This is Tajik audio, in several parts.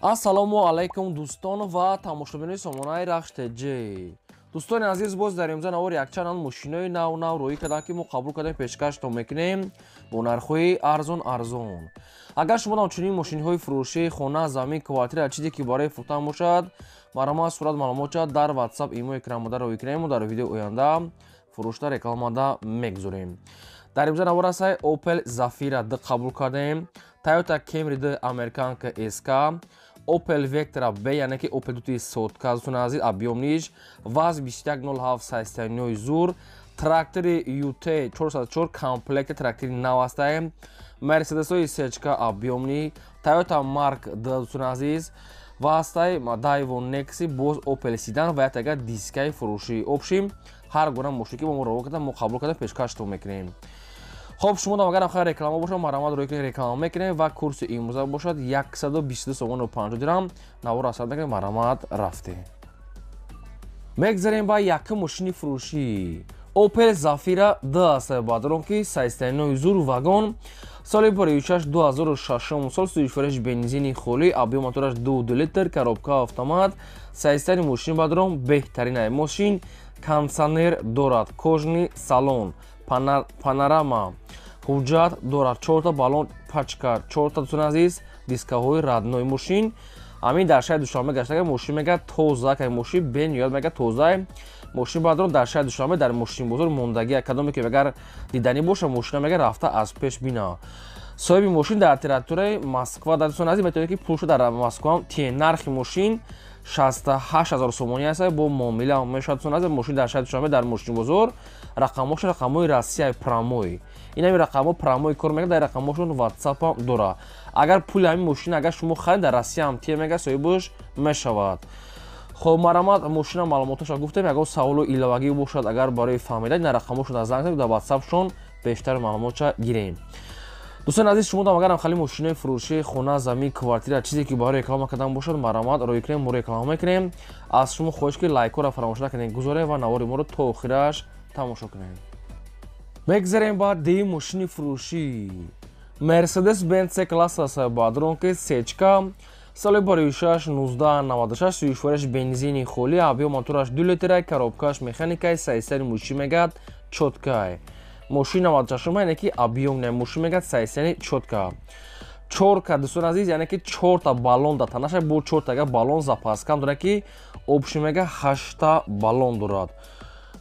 Ассалому алайкум, дӯстон ва тамошобинони сомонаи Рахш ТЖ. Дӯстони азиз, боз дар имза навор якчанд мошинои нав нав роӣ карданд, ки мо қабул кардем, пешкаштон мекунем бо нархҳои арзон арзон. Агар шумо чунин мошинҳои фурӯшӣ, хона, замин, квартира, чизе ки барои фурӯхтан бошад, марҳамат, сурат, маълумотча дар WhatsApp, имо, экранмода роӣ кунем, дар видеои оянда фурӯшта рекламада мегузорем. Дар имза навор ҳастай Opel Zafira D қабул кардем, Toyota Camry D американка SK, Opel Vectra B, яъне ки Opel дути сотка, дӯстони азиз, объёмный ш ВАЗ 2107, состояние зур, трактори UT 404 комплект, трактори нав ҳастаем, Мерседесои сечка объёмный, Toyota Mark D, дӯстони азиз, ва ҳастай Daewoo Nexi, боз Opel седан ва яктага дискаи фурӯшӣ. Общем, ҳар гуна мошине ки мо рово кардам, мо қабул кардем, пешкаштон мекунем. Хоб, шумо дам агар ҳам реклама бошад, марҳамат, роӣ кунед, реклама мекунем ва курси имрӯза бошад 122 сомону 50 дирам. Навор асар мекунем, марҳамат, рафтем. Мегзарем ба якум мошини фурӯшӣ. Opel Zafira D аст, баъдарон ки состояние зур, вагон, соли 56, 2006 сол, сӯишвораш бензини холӣ, объём мотораш 2 литр, коробка автомат. Состояние мошин, баъдарон, беҳтарина. Мошин кондиционер дорад, кожаный салон, панорама, ҳуҷҷат дорад, чорта баллон пачка, чорта, дӯстони азиз, дискаҳои родной. Мошин ҳамин дар шаҳри Душанбе гаштага. Мошин мега тоза ка, мошин бениҳоят мега тоза. Мошин, баъдрон, дар шаҳри Душанбе дар мошинбозор мондагӣ. Кадоме ки агар диданӣ боша, мошина мега рафта аз пеш бина. Соҳиби мошин дар территорияи Москва дар, дӯстони азиз, метавонед ки пулшо дар Москва тие. Нархи мошин 68 000 сомонӣ аст, бо муомила мешавад. Дӯстони азиз, мошин дар шаҳри Душанбе дар мошинбозор, рақамҳошон рақамҳои Россия, прямой. Ин ҳами рақамҳо прямой кор мекунад, дар рақамҳошон WhatsApp дора. Агар пули ҳамин мошин агар шумо харид, дар Россия ҳам тие, мега соҳибаш мешавад. Хоб, марҳамат, мошина маълумоташро гуфтем. Ягон саволу иловагӣ бошад, агар барои фаҳмидан, ин рақамҳошон занг занед, дар WhatsAppшон бештар маълумотша гирем. Дӯстони азиз, шумо дам агарам хали мошинои фурӯшӣ, хона, замин, квартира, чизе ки барои реклама кардан бошад, марҳамат, роӣ кунем, мо реклама мекунем. Аз шумо хоҳиш ки лайкҳоро фаромӯш накунед, гузорем ва навори моро то охираш тамошо кунем. Мегзарем ба дуюм мошини фурӯшӣ. Мерседес Бенц С класс аст, баъдрон ки сечка, соли 56 1996, сӯишвораш бензини холӣ, объём мотораш 2 литра, коробкаш механикай. Состояние мошин мегӯяд чёткай. Мошин 96, яъне ки объёмный мошин, мегӯяд состояние чётка. Чорка, дӯстони азиз, яъне ки чорта баллон дар танаша, бо чортага баллон запаскам дорад, ки общий мега ҳашта баллон дорад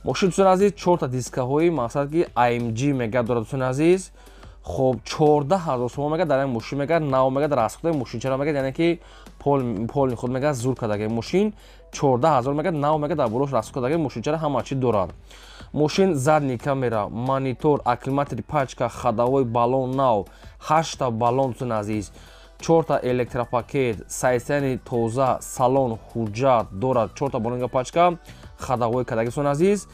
мошин. Дӯстони азиз, чорта дискаҳои мақсад ки AMG мега дорад, дӯстони азиз. Хоб, 14 000 сомон мега дар ин мошин, мега нав, мега дар расходаи мошинчара, мега яъне ки полный худ мега зур кардаги мошин. 14 000 мега, нав, мега дар болош расход кардаги мошинчара, ҳама чи дорад мошин: задний камера, монитор, аккумулятори пачка, ходовой, баллон нав, ҳашта баллон, дӯстони азиз, чорта электропакет, состояние тоза, салон, ҳуҷҷат дорад, чорта баллонга пачка, ходовой кардаги. Дӯстони азиз,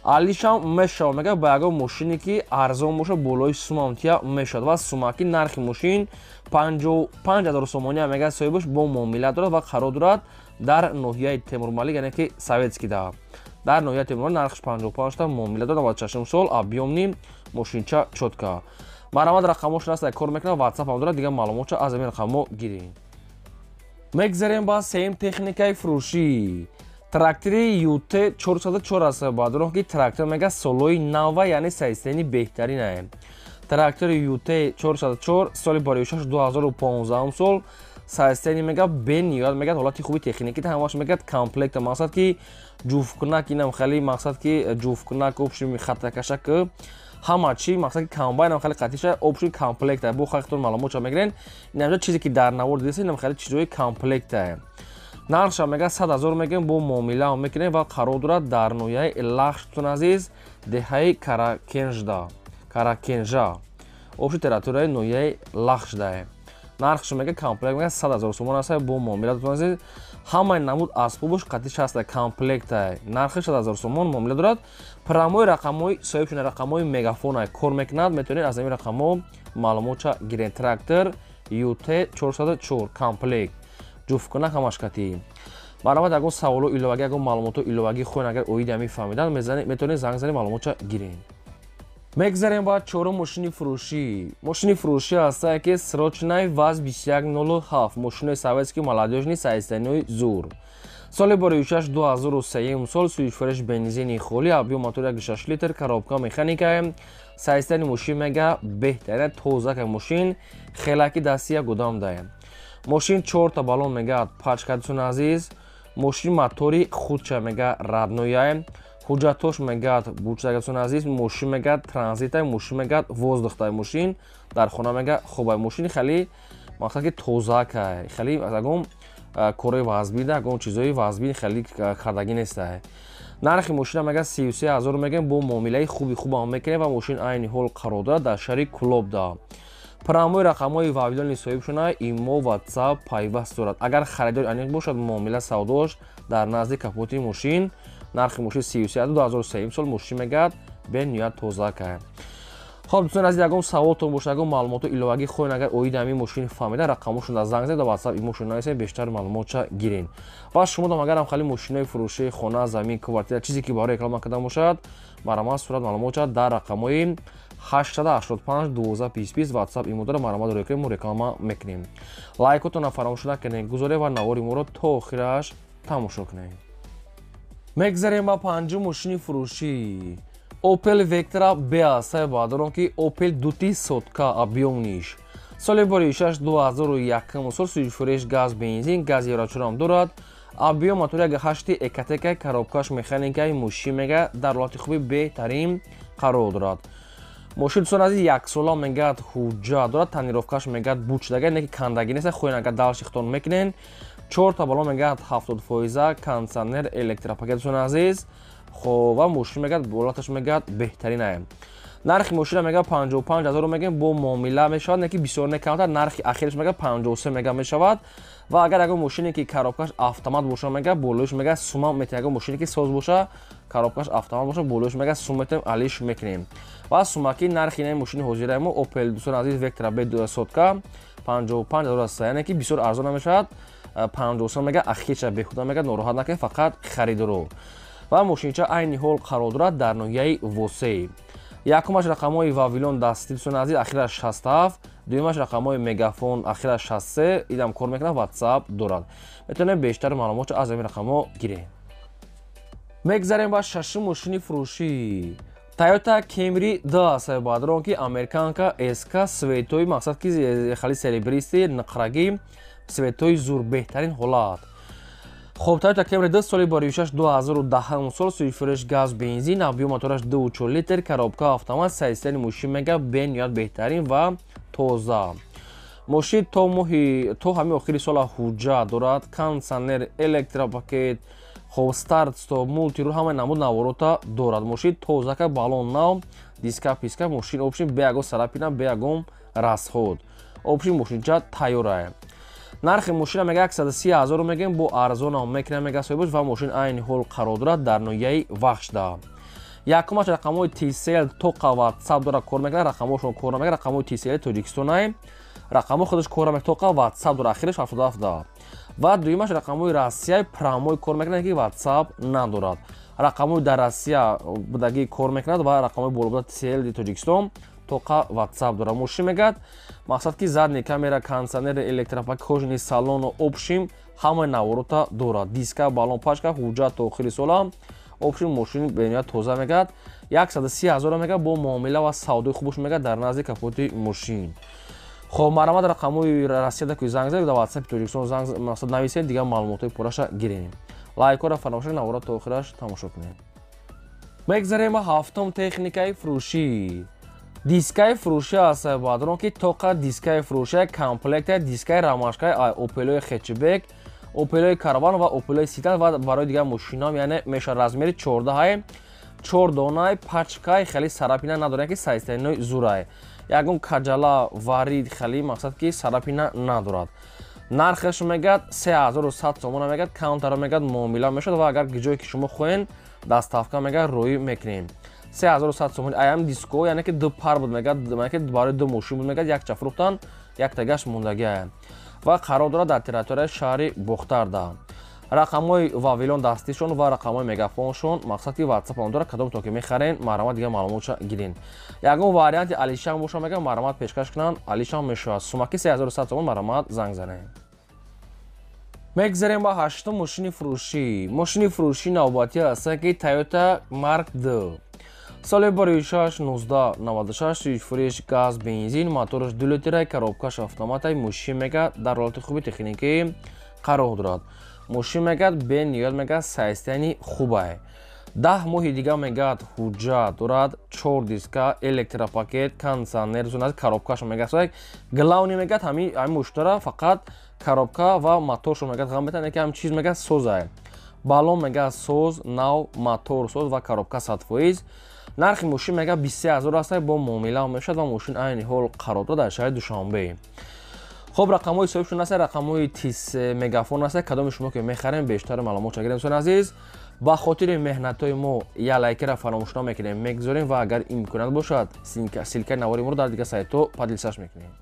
алишам мешавад, мега ба ягон мошине ки арзон бошад, болои сумамтия мешавад ва сумаки нархи мошин 55 000 сомония мега соҳибаш, бо муомила дорад ва қарор дорад дар ноҳияи Темурмалик, яъне ки Советскида, дар ноҳияи Темурмалик. Нархш 55 та, муомила дорад, 96 сол, объёмный, мошинча чётка. Марҳамат, рақамҳошон аст, кор мекунад, WhatsApp ҳам дорад, дигар маълумотча аз ҳамин рақамҳо гирем. Мегзарем ба сеюм техникаи фурӯшӣ. Трактори ЮТ 404 аст, баъдурон ки трактор мега солҳои нава, яъне состояние беҳтаринае. Трактори ЮТ 404, соли 56, 2015 сол, состояние мега бениҳоят мега ҳолати хуби техникӣ, ҳамаш мега комплекта, мақсад ки ҷуфткунак, инам хеле мақсад ки ҷуфткунак, общем, хаттакашак, ҳама чи, мақсад ки комбайнам хеле қатиша, общем, комплекта. Бо хахтон маълумотша мегирен. Инамҷа чизе ки дар навор дидеса, инам хеле чизҳои комплекта. Нархша мега 100 000 мегӯем, бо муомила мекунем ва қарор дорад дар ноҳияи Лахш, дӯстони азиз, деҳаи Каракенжда, Каракенжа, общий территорияи ноҳияи Лахшдае. Нархш мега комплект мега 100 000 сомон аст, бо муомила. Дӯстони азиз, ҳамаи намуд асбобуш қатиш ҳаста, комплекта. Нархи 100 000 сомон, муомила дорад. Прямой рақамҳои соҳибшуна рақамҳои Мегафона кор мекунад, метавонед аз ҳамин рақамҳо маълумотша гиред. Трактор ЮТ 404 комплект, ҷуфткунак, ҳамаш катӣ. Марҳамат, ягон саволу иловагӣ, ягон маълумоту иловагӣ хоҳед, агар оиди ҳамин фаҳмидан, метавонед занг занед, маълумотша гиред. Мегзарем ба чорум мошини фурӯшӣ. Мошини фурӯшӣ ҳастае, ки срочный ВАЗ 2107, мошинои советский, молодёжный, состояние зур. Соли боришаш 2003 сол, сӯзишвориш бензини холӣ, объём мотор 1,6 литр, коробка механика. Состояние мошин мега беҳтарин, тозака мошин, хелаки дасти як одам дае. Мошин чорта баллон мега пачка, дӯстони азиз. Мошин мотори худша мега родной яе. Ҳуҷҷатош мегӯяд бучага, дӯстони азиз. Мошин мегӯяд транзитай, мошин мегӯяд воздух тай, мошин дар хона мега хубай. Мошини хеле мақсад ки тозакай, хеле ягон корои вазбида, ягон чизои вазбин хеле кардагӣ нестай. Нархи мошина мега 33 000 мегӯем, бо муомилаи хуби хубам мекунем. Ва мошин айни ҳол қарор дорад дар шаҳри Кулобда. Прямой рақамҳои Вавилони соҳибшона, имо, Ватсап пайваст дорад. Агар харидори аниқ бошад, муомила савдош дар назди капоти мошин. Нархи мошин 33, 2003 сол, мошин мегӯяд бениҳоят тоза кард. Хоб, дӯстони азиз, ягон саволтон бошад, ягон маълумоту иловагӣ хоҳед, агар оиди ҳамин мошин фаҳмида, рақамҳошон дар занг зед, дар Ватсап, имошон нависед, бештар маълумотша гирен. Ва шумо агарам хали мошинои фурӯшии хона, замин, квартира, чизе ки барои реклама кардан бошад, марҳамат, сурат, маълумотша дар рақамҳои 885 12 20 Ватсап, имо дора, марҳамат рӯй кунед, мо реклама мекунем. Лайкотонро фаромӯш накунед, гузоред ва навори моро то охираш тамошо кунед. Мегзарем ба панҷум мошини фурӯшӣ. Opel Vectra B ҳастае, баъдорон ки Opel дути сотка объём ниш. Соли боришаш 2001 сол, сӯзишвориш газ, бензин, газ еврочорам дорад. Объём мотори 1,8 Ecotec, коробкаш механикаи. Мошин мега дар ҳолати хуби беҳтарин қарор дорад. Мошин, дӯстон азиз, яксола мегӯяд ҳуҷҷат дорад, тонировка ш мегӯяд бучдага, не ки кандагӣ нест, хоҳен агар дальше хитон мекунен. Чорта баллон мегӯяд 70%, кондиционер, электропакет, дӯстони азиз. Хоб, ва мошин мегӯяд ҳолаташ мегӯяд беҳтаринае. Нархи мошина мегӯяд 55 000 мегӯем, бо муомила мешавад, не ки бисёр не, камтар. Нархи ахираш мегӯяд 53 мега мешавад. Ва агар ягон мошине ки коробка ш автомат боша, мегӯяд болоиш мегӯяд сума метем. Ягон мошине ки соз боша, коробка ш автомат боша, болоиш мегӯяд сум метем, алиш мекунем. Ва сумаки нархи ин мошини ҳозираи мо Opel, дӯстони азиз, Vectra B сотка 55 000 аст, яъне ки бисёр арзон намешавад. 53 мега ахирша бехуда мегӯяд, нороҳат накунед, фақат харидоро. Ва мошинча айни ҳол қарор дорад дар ноҳияи Восеъ. Якумаш рақамҳои Вавилон дастӣ, дӯстони азиз, ахираш 67, дуюмаш рақамҳои Мегафон, ахираш 63, идам кор мекунад, Ватсап дорад. Метавонем бештар маълумотро аз ҳамин рақамҳо гирем. Мегзарем ба шашум мошини фурӯшӣ. Toyota Camry д аст, баъдрон ки американка СК, цвет ои мақсад ки хали серебристый, нуқрагӣ, цвет ои зур, беҳтарин ҳолат. Хоб, Toyota Camry д, соли боришаш 2010 сол, сӯзишвориш газ, бензин, объём мотораш 2,4 литр, коробка автомат. Состояние мошин мега бениҳоят беҳтарин ва тоза. Мошин то моҳи то ҳамин охири сола ҳуҷҷат дорад, кондиционер, электропакет, хоб, старт стоп, мультируль, ҳамаи намуд наворота дорад. Мошин тозака, баллон нав, диска писка, мошин общем бе ягон царапина, бе ягон расход. Общем мошинча тайёрае. Нархи мошина мега 130 000 мегӯем, бо арзонам мекунам, мега соҳибош. Ва мошин айни ҳол қарор дорад дар ноҳияи Вахшда. Якумаш рақамҳои Tcell, тоқа Ватсап дора, кор мекунад, рақамҳошон кор намекунад. Рақамҳои Tcell Тоҷикистонае, рақамҳо худаш кор намекунад, тоқа Ватсап дора, ахираш 77. Ва дуюмаш рақамҳои Россияи, прямой кор мекунад, ки Ватсап надорад. Рақамҳои дар Россия будагӣ кор мекунад ва рақамҳои болобуда Tcell Тоҷикистон тоқа Ватсап дорад. Мошин мегӯяд мақсад ки задний камера, кондиционер, электропакет, кожаный салону, общем ҳамаи наворота дорад, диска, баллон пачка, ҳуҷҷат то охири сола. Общем мошин бениҳоят тоза, мегӯяд 130 000 мегӯяд, бо муомила ва савдои хубош, мегӯяд дар назди капоти мошин. Хоб, марҳамат, рақамҳои Россияда ки занг занед, дар Ватсапи Тоҷикистон занг мақсад нависед, дигар маълумотҳои пурраша гирем. Лайкҳоро фаромӯш, навора то охираш тамошо кунед. Мегзарем ба ҳафтум техникаи фурӯшӣ. Дискаи фурӯшӣ аст, баъдрон ки тоқа дискаи фурӯшӣ, комплекта дискаи рамашкаи Опелои хэтчбек, Опелои Караван ва Опелои Ситан ва барои дигар мошинаам, яъне меша размери 14-ҳай, чор донаи пачкаи, хеле царапина надорад, ки состояние нои зурай, ягон каҷала варид, хеле мақсад ки царапина надорад. Нархаш мегӯяд 3100 сомона, мегӯяд камтара, мегӯяд муомила мешавад. Ва агар ҷое ки шумо хоҳен, доставка мегӯяд роӣ мекунем. 3100 сомон аям диско, яъне ки ду пар буд, мегӯяд ки барои ду мошин буд, мегӯяд якча фурӯхтан, яктагаш мондагиа. Ва қарор дорад дар территорияи шаҳри Бохтарда. Рақамҳои Вавилон дастишон ва рақамҳои мегафоншон, мақсад ки ватсап дора, кадом то ки мехарен, марҳамат, дигар маълумотша гирен. Ягон варианти алишам боша, мегам, марҳамат, пешкаш кунанд, алишам мешавад. Сумаки 3100 сомон, марҳамат, занг занед. Мегзарем ба ҳаштум мошини фурӯшӣ. Мошини фурӯшӣ навбатӣ ҳаста ки Toyota Mark II, соли бароишаш 1996, фуреш газ, бензин, мотораш 2 литрай, коробкаш автоматай. Мошин мега дар ҳолати хуби техникӣ қарор дорад. Мошин мегӯяд, бениҳоят мегӯяд, состояние хубае. 10 моҳи дига мегӯяд, ҳуҷҷат дорад, чор диска, электропакет, кондиционер, коробкашо мегӯяд. Главный мегӯяд, ҳамин мошинара фақат коробка ва моторшо мегӯяд ғам метан, ки ҳам чиз мегӯяд созае. Балон мегӯяд соз, нав, мотор соз ва коробка 100%. Нархи мошин мегӯяд 23 000 аст, бо муомила мешавад ва мошин айни ҳол қарор дорад дар шаҳри Душанбе. Хоб, рақамҳои соҳибшон аст, рақамҳои тис мегафон аст. Кадоми шумо ки мехарем, бештар маълумот гирем. Дӯстони азиз, ба хотири меҳнатҳои мо як лайкера фаромӯш намекунем, мегузорем ва агар имконият бошад, ссылкаи навори моро дар дигар сайтҳо поделиться мекунем.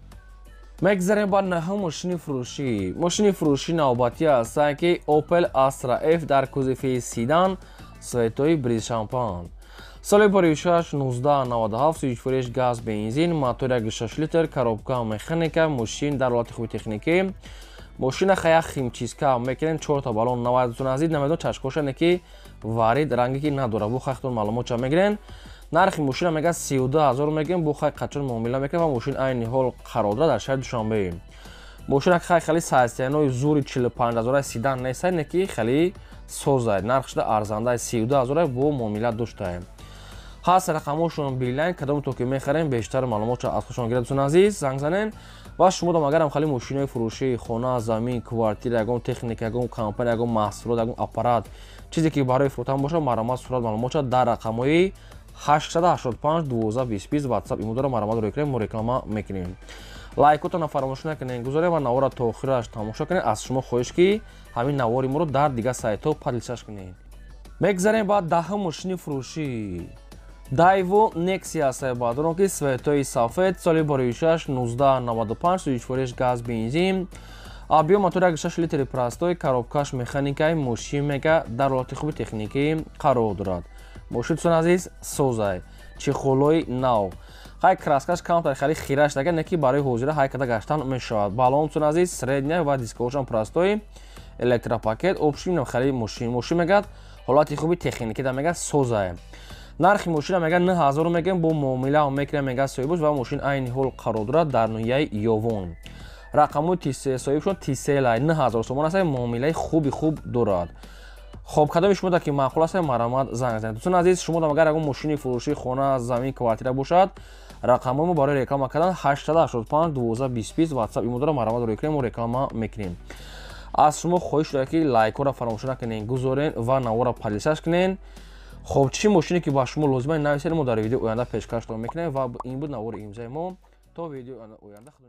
Мегзарем ба наҳум мошини фурӯшӣ. Мошини фурӯшӣ навбатӣ ҳастанд ки Opel Astra F дар кузови седан, цветои бриз шампан, соли паришаш 1997, сӯзишвориш газ, бензин, мотор 1,6 литр, коробка механика. Мошин дар ҳолати хуби техникӣ. Мошина хая химчистка мекунем, чорта балон навадутун азид, намедон чашкошане ки варид ранге ки надорад. Бу хахтон маълумотча мегирен. Нархи мошина мега 32 000 мегем, бу хай қачон муомила мекунем ва мошин айни ҳол қарор дорад дар шаҳри Душанбе. Мошина хай хеле состояниеи зури 45 000 седан неста, не ки хеле созай, нархшда арзанда, 32 000, бо муомила доштаем. Ҳаст рақамҳошон Билайн, кадом то ки мехарем, бештар маълумотча аз худшон гиред. Дӯстони азиз, занг занен. Ва шумо дам агарам хеле мошинои фурӯшии хона, замин, квартира, ягон техника, ягон компания, ягон маҳсулот, ягон аппарат, чизе ки барои фурӯхтан бошад, марҳамат, сурат, маълумотча дар рақамҳои 885 12 20 ватсап имудора марҳамат рӯй кунем, мо реклама мекунем. Лайкотона фаромӯш накунед, гузорем ва навора то охираш тамошо кунед. Аз шумо хоҳиш ки ҳамин навори моро дар дигар сайтҳо поделиться кунед. Мегзарем ба даҳум мошини фурӯшӣ. Дайву Нексия аст, баъдорон ки цветои сафед, соли бароишаш 1995, сӯзишвориш газ, бензин, объём мотор 1,6 литри простой, коробкаш механикаи. Мошин мега дар ҳолати хуби техникӣ қарор дорад. Мошин, дӯстони азиз, созай, чехолои нав, хай краскаш камтар хеле хираш дага, не ки барои ҳозира ҳай када гаштан мешавад. Балон, дӯстони азиз, средняя ва дискошам простой, электропакет. Общим хеле мошин мегӯяд ҳолати хуби техникӣ да мегӯяд созай. Нархи мошина мегӯяд 9000 мегӯем, бо муомила мекунем, мегӯяд соҳибош. Ва мошин айни ҳол қарор дорад дар ноҳияи Ёвон. Рақамҳои соҳибшон тиселай, 9000 сомон аст, муомилаи хуби хуб дорад. Хоб, кадоми шумо да ки маъқул аст, марҳамат, занг занед. Дӯстони азиз, шумо дам агар ягон мошини фурӯшии хона, замин, квартира бошад, рақамҳои мо барои реклама кардан 885 12 20 ватсап имодора, марҳамат, рӯй кунем, мо реклама мекунем. Аз шумо хоҳиш шуда ки лайкҳоро фаромӯш накунед, гузорен ва навора поделиться кунед. Хоб, чӣ мошине ки ба шумо лозима, нависед, мо дар видеои оянда пешкаштон мекунем. Ва ин буд навори имзаи мо. То видеои оянда, худо.